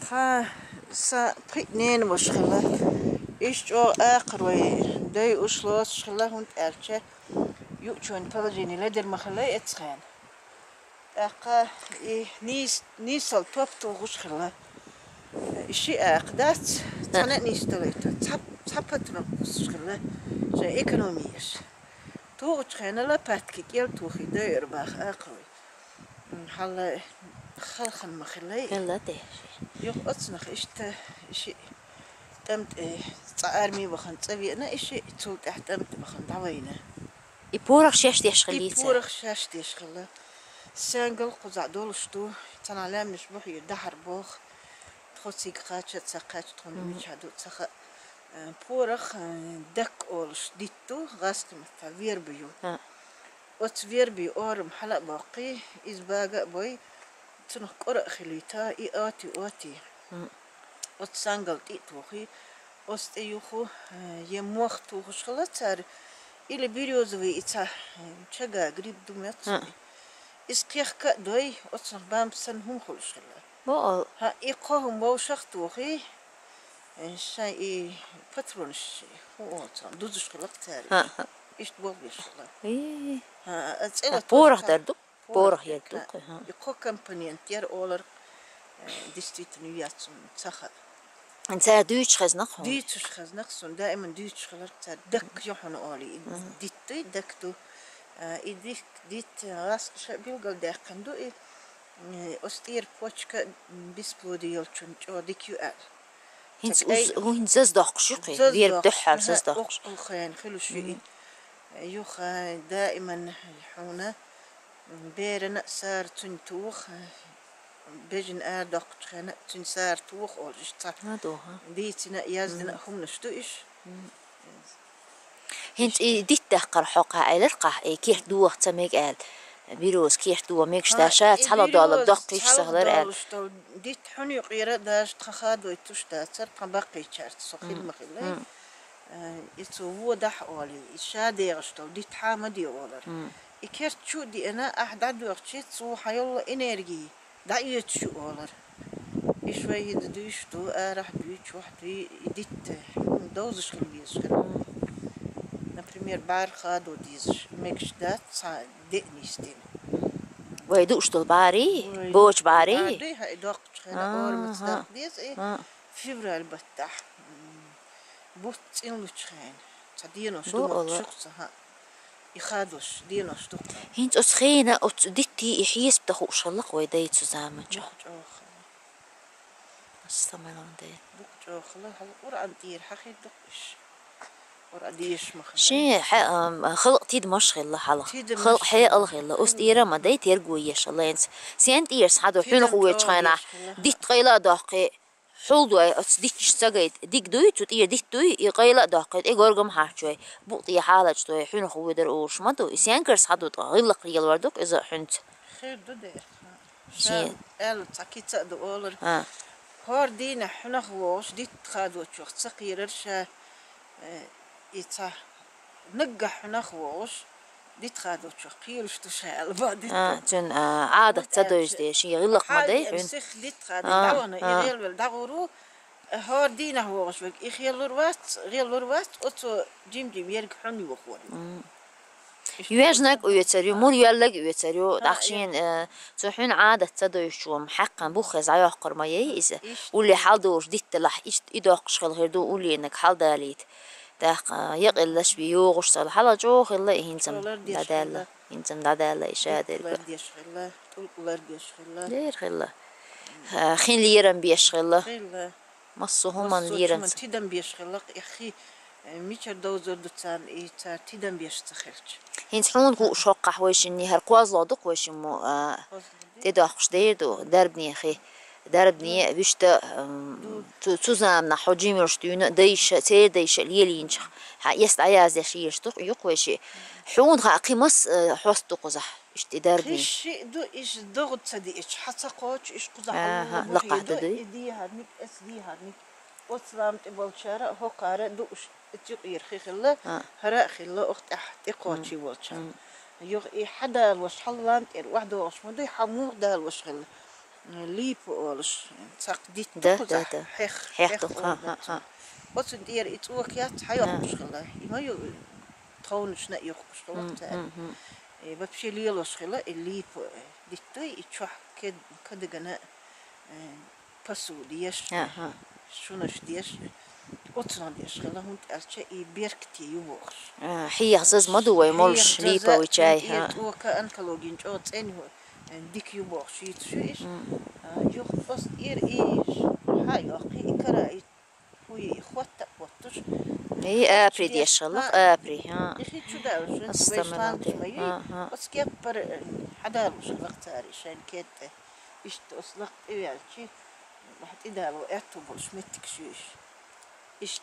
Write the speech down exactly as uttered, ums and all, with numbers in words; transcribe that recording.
Тха са пхиъ ненавоша хилла. Иштта чӀогӀа акхарой дой уш лоцуш хилла, хӀунда аьлча юучун положение ледара ма хилла эцхена. ТӀаккха и нийс-, нийсал топ тухуш хилла. И ши акха дац, цхьана а нийсдалайта, цхьа, цхьа патрон кхуссуш хилла, шайн экономи еш. Тухучу хенала лопатки кӀел тухий дойура баха акхарой. М, хьала халханма хилай. Хилла те. Юха оцунах иштта иши тӀамтӀе цкъа арми вахана цӀа веана, иши цул тӀаьхьа тӀамтӀе вахана дӀавайна. И порах шаьш деш И хилийца? Порах шаьш деш хилла. Сенгал кхузахь долуш ду, цхьана лаьмнаш бухье дахьар боху. Тхо цига кхача, ца кхача, тхуна Мгм. мичахь ду, ца хаьа. Э, порах, э, дакка олуш дитт ду, гӀазкхи маттахь верба ю. А. Оцу верби орам хьала а боккхий, иза бага а бой, цунах кӀора а хилийта, и оти, оти. М. Оцу сангал тӀе а тухий, оцу тӀе юху, э, я мох тухуш хила цара, или берёзовый и ца, э, чага гриб ду меца. М. Иза кхехка а дой, оцунах бамба санна хӀума хуьлуш хила. Бо ол. ХӀа, и кхо хӀума вовшах а тухий, э, шайн и патронаш, хӀун олу царна, дузуш хила цара. ХӀа, хӀа. Иштта болх беш хила. Ий. ХӀа, а цӀе А, латош порах ца- дар ду? Порох Порох яр яр, ду, ха. Ха. И кхо компонент яр олар, э, действительно яц ца хаьа. Цара дуьйцуш хезна хьуна? Дуьйцуш хезна суна, даиман дуьйцуш хилар цара. Дакка ю хьуна олий, и Мгм. дитт ду, и дакка ду. Э, и дик-, дитт, гӀаскхаша билгалдаьккхина ду и, э, оцу тӀера почка, м, бесплодие йолчун чӀогӀа дика ю аьлла. ХӀинца Ца уз-, кӀай- хӀу хӀинца заз доккхуш ю кхин? Заз Вер доккхуш, дуьххьал заз аха, доккхуш. Укх хенахь хуьлуш ю и. Мгм. Юха даиман хьуна Берана а сара цуьнан туху, бежана ара доккхучу хенахь а цуьнан сара туху олуш, иштта ца А, духа. дийцина а, яздина а Мгм. хӀуманаш ду иш. Мгм. ХӀинца и дитт даккхар хьо кхахь, элира кхахь, и керт доха ца мега аьлла. Берёза керт доха мегаш Ха, дац, ша и цхьалла долу берёза доккхийчу цхьалла сахалара аьлла. долуш долу дитт хьуна юкъера даже тхан хадойтуш дацара, тхан баккхийчаьрца со Мгм. хилма хилла. Мгм. Э, и цо вон дахьа олий, и ша дегӀаш долу дитт хьа ма де олар. Мгм. И керт чу а деана, ахь дӀадоьгӀчи, цо хьан йолла энерги дӀаоьцуш ю олар. Иш вай хӀинца дуьйш ду, арахь дуьйцу, вахь дуьй, и дитта, хьуна довзаш хила везаш хила. Например, бӀара хадо дезаш, мегаш дац цхьа деа нисдина. Вай дууш долу бӀарий? Вай Бочу бӀарий? бӀара дуй, хьа и доккхучу хенахь, Аха. орамаца даккха деза, и А. февраль баттахь. М, бутт цӀинлучу хенахь. Цхьа денош Бо ду ма ала. чух ца хьа. И хадош, денош ду кху. ХӀинца оцу хенахь, оцу диттий и хьесап дан хууш хилла-кх вай дай цу заманчохь. Букъ чӀогӀа хилла. Ас самайлан дай. Букъ чӀогӀа хилла, хьала Къуръан тӀера хьахир ду-кх иш. Къуръан деш ма хилла. Шен хье-, ам, халкъ тидамаш хилла хьала. Тидамаш Халкъ хьекъал хилла. хилла. Оцу тӀера ма дай терго еш хилла хӀинца. Сен тӀера схьадо Тидам хьуьнах вуьйцу чӀогӀа хенахь. еш хилла. Дитт къайла а доккхий. Хьул дуй, оцу дитташ ца гайта. Диг дуй, цу тӀера дитт дуй, и къайла а доккхий, тӀе горгам хьарчой, букъ тӀе хьалач дуй, хьуьнах вуьйдар олуш ма ду. И сенкара схьаду тӀе, гӀиллакх лелавар ду-кх иза хьуьнца. Хир ду дера. Шен. Ша аьлла цхьа кица а ду олар. А. ХӀора дийнахь хьуьнах вогӀуш, дитт хадочух ца кхерар ша, э, и цхьа наггахь хьуьнах вогӀуш, дитт хадочух кхераш ду ша аьлла бан дитт. А, цуьнан, а, Ӏадат ца дойш де, шен гӀиллакх ма дай хьуьнан. Сих дитт хадо А, дӀавахана, и а. гӀелвел дӀагӀур ву, хӀора дийнахь вогӀуш верг, и хиллур вац, гӀеллур вац, оцо жим-жим ерг хьуьнан йохор. М. Иштта Йоьжнаг оцу оьцар ю, мур йоьллаг оьцар ю, А, тӀаккха я. шен, э, цу хьуьнан Ӏадат ца дойш чу ма хьаькхна бух хеза йоккхур ма яй иза. Иштта. Улле хьалдолуш дитталахь, иштта и доккхуш хила хир ду, улленаг хьалдалийта. ТӀаккха, а, якъиллаш бен йогӀуш ца хила, хьала чӀогӀа хилла и хӀинца-м Чолар деш дӀадаьлла, хилла. хӀинца-м дӀадаьлла и ша Дитт дерг. лардеш хилла, тӀулг лардеш хилла. Дер хилла. А, хин лерам беш хилла. Хилла. Массо хӀуман Массо леранца. чуман тидам беш хилла, и хи, э, мичара довзар ду царна, и цара тидам беш ца хилча. ХӀинца хьуна хууш хӀоккхахь вайшинна хӀара кхозлагӀа ду-кх вайшиммо, а, ТӀедоккхуш дер ду, дарбане хи. Дарбане, вуьшта, м, цу, цу заманахь хьо жимерш дуьйна, дайша, церан дайша лелийначах. Хьан эс дӀаяздеш еш ду-кх, ю-кх вай ши. Хьуна хаа кхин мас, э, хьост ду кхузахь, иштта и дарбане. Кхин шиъ ду, иш догӀа ца диъча, хьан ца кхочу, иш кхузахь Аха, хьуна лакхахь бухе ду, дуй? И дехьарниг, эс дехьарниг. Оцу лам тӀе болчара, хӀокхара дууш, и цуькъера хи хилла, А. хӀара а хилла, оха тӀехь тӀекхочий М. волчара. М. Юха и хьан далош, хьан лам тӀера охьадогӀуш ма дуй, хьан муха далош хилла. Липа олуш, цхьаккха дитт Да, ду да, кхузахь, да. хьех, Хьех хьех ду, ха, олу ха, цунах. Ха. Оцу тӀера и цӀока яц, хьайоккхуш хила. И ма ю, тховнаш на йоккхуш хила цара. И вообще лелош хила, и липа дитт ду, и чохь кед-, кадагана, э, посуда еш, Аха. шунаш деш, оцунах деш хила, хӀунда аьлча и беркате ю бохуш. А, хьехзаза ма ду вай молуш, липовый чай, ХӀара ха. ТӀока онкологин чӀогӀа цӀена ю, э, дика ю бохуш, йийцаш ю иш. А, юха оцу тӀера и хьайоккхий, и кара, и хӀуй, и хӀотта а хӀоттуш. И апри деш хила, Ха, апри, ха. И хи чу далуш, вай Астаманал шлангаш де. ма ю. Аха. Оцу кеппара, э, хьадалуш хила цара и шайн кед тӀе. Иштта оцу лакха тӀе ваьлчи, хьатӀедало аьтту болуш меттигаш ю иш.